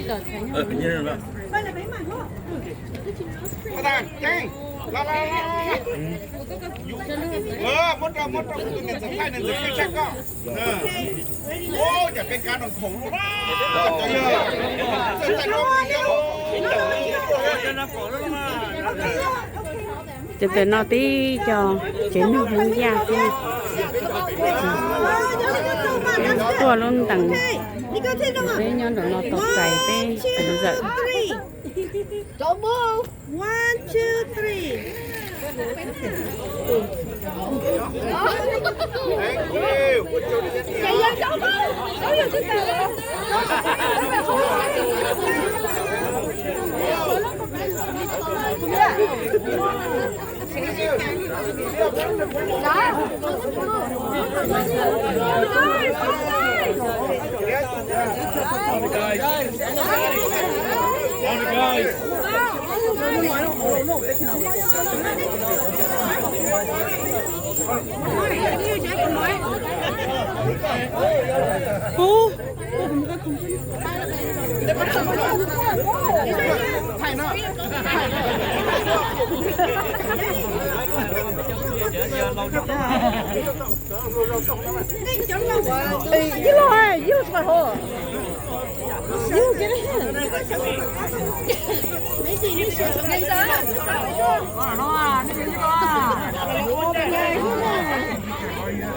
Muab rau, muab rau kuv tus niam ntxawm Thaij, niam ntxawm Thaij tshaj koj. Ua cas peb kab nroo khoom luaj na. Ces ntawm no tib co tsev neeg Hmoob Yaj xwb. Tuaj lub ntees, peb nyob nraum no tos txais peb tus ntxawm.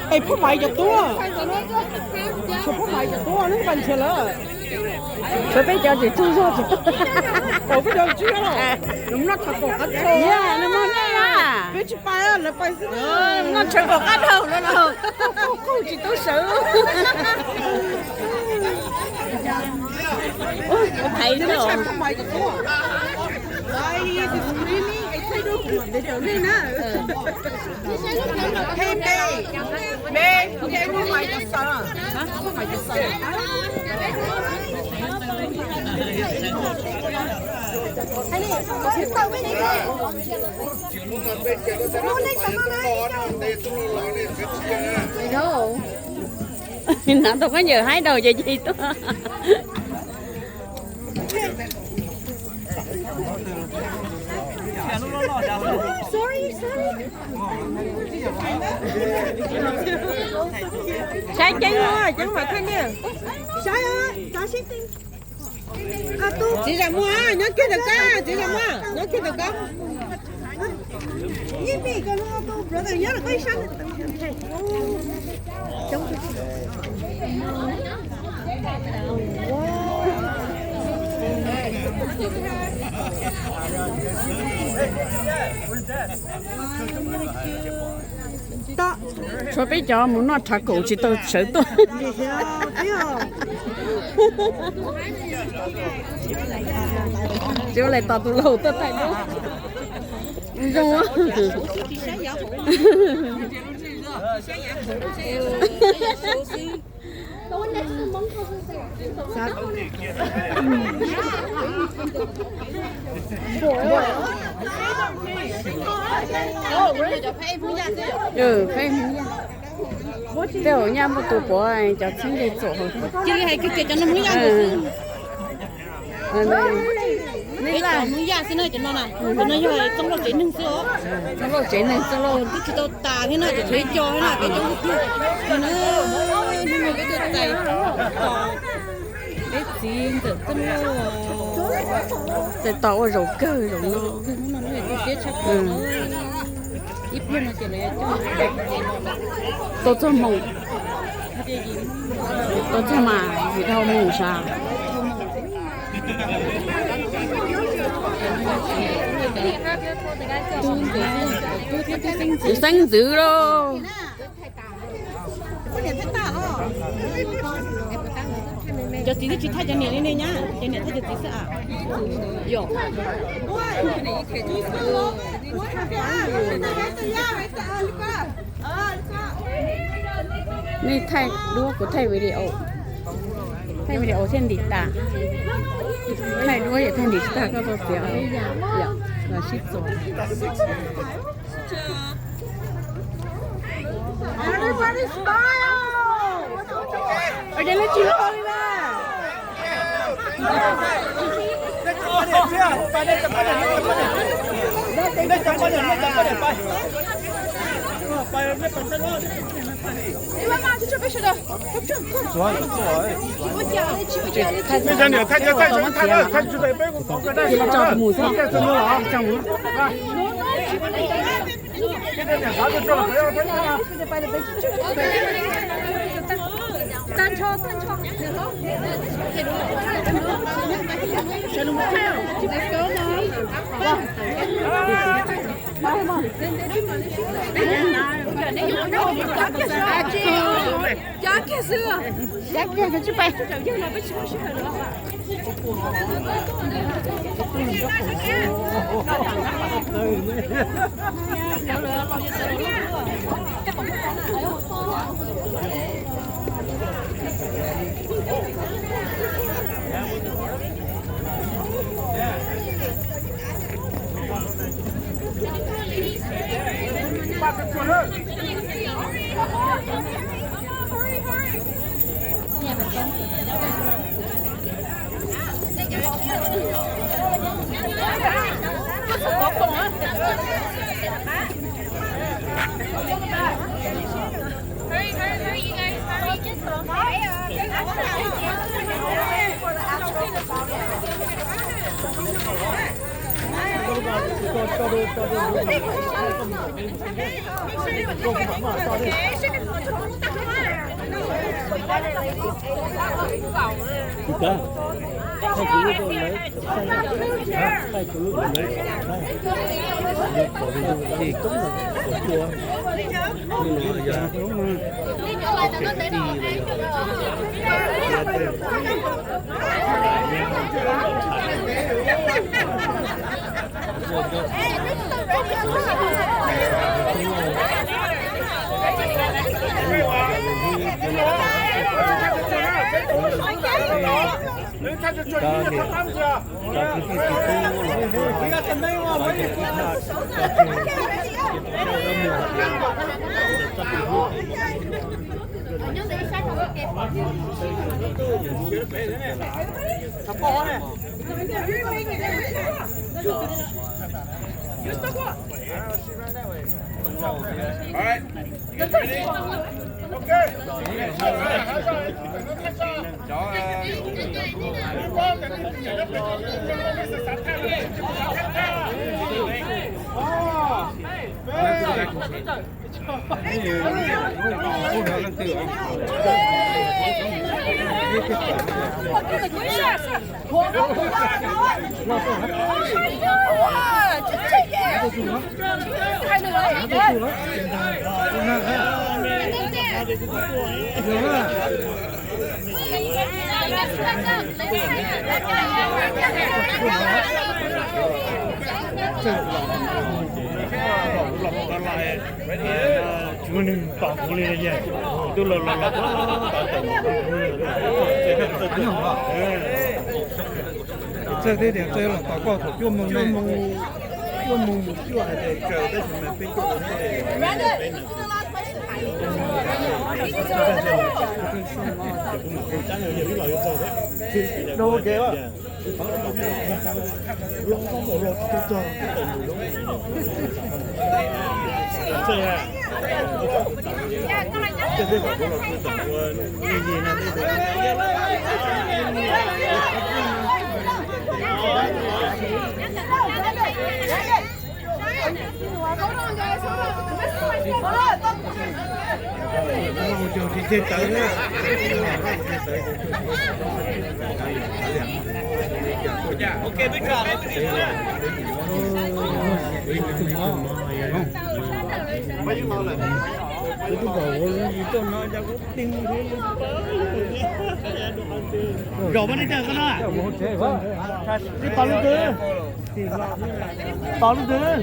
Es phooj Maiv cov tub, tshuav phooj Maiv cov tub lub npa ntshiav lawm. Tshuav peb cov tsis tsaug zog tsis tau. Peb cov tsis tsaug zog, nws muaj noj tshais kaum qab tshau, nws muaj noj, peb tsis pais, lawv pais xwb. Noj tshais kaum qab dhau lawm, qaug qaug tsis tau sawv. Thaiv phooj Maiv cov tub. Nav tau khaub ncaws haib dhau ces cig tuaj. Saib ceeb, ceeb mas thaj niaj. Txiv Zam Muag, nyob kiag ntawm koj, txiv Zam Muag, nyob kiag ntawm koj. Tshuav peb cov mus noj tshav kaum tsis tau sawv tuaj. Tsis ua li tos tus laus tuaj thaij duab. Zoo. Tej zaum nyaj muaj tus puav cov txheeb ze txuam. Cia li hais kiag tias cov no Hmoob Yaj xwb. Hmoob Yaj xwb na cov no na, cov no yog txooj lauj tsev neeg xwb os. Txooj lauj tsev neeg, txooj lauj twb tsis tau tas thiab no, cov tshuav ib co thiab no, peb coob tiag tiag. Hnub no peb tuaj txais tos peb txiv ntxawm Txooj Lauj, txais tos ua zaum kawg zaum no. Ib pliag no ces lawv coj tau txog hmoo, tau txog mas yim dhau moo sav. Tus xeeb ntxwv lauj. Cov txiv twb tsis thaij cov niam li ne nyab, cov niam thaij cov txiv xwb a. Yog. Nej thaij duab kuv thaij video, thaij video thiaj ntim tas. Thaij duab yog thaij ntim tsis tag koj txo txiav. Los sib txuas. Ces nej tsis loj li na. Tsis muaj neeg tos kuv li, twb los los los. Txawj thiab tias txawj los tos koj thaum cuaj moos, cuaj moos mus cuaj hais tias tsaws tab sis mas peb cuaj moos. Zos mas nej tawm koj no, ib pab lub twg, pab lub twg.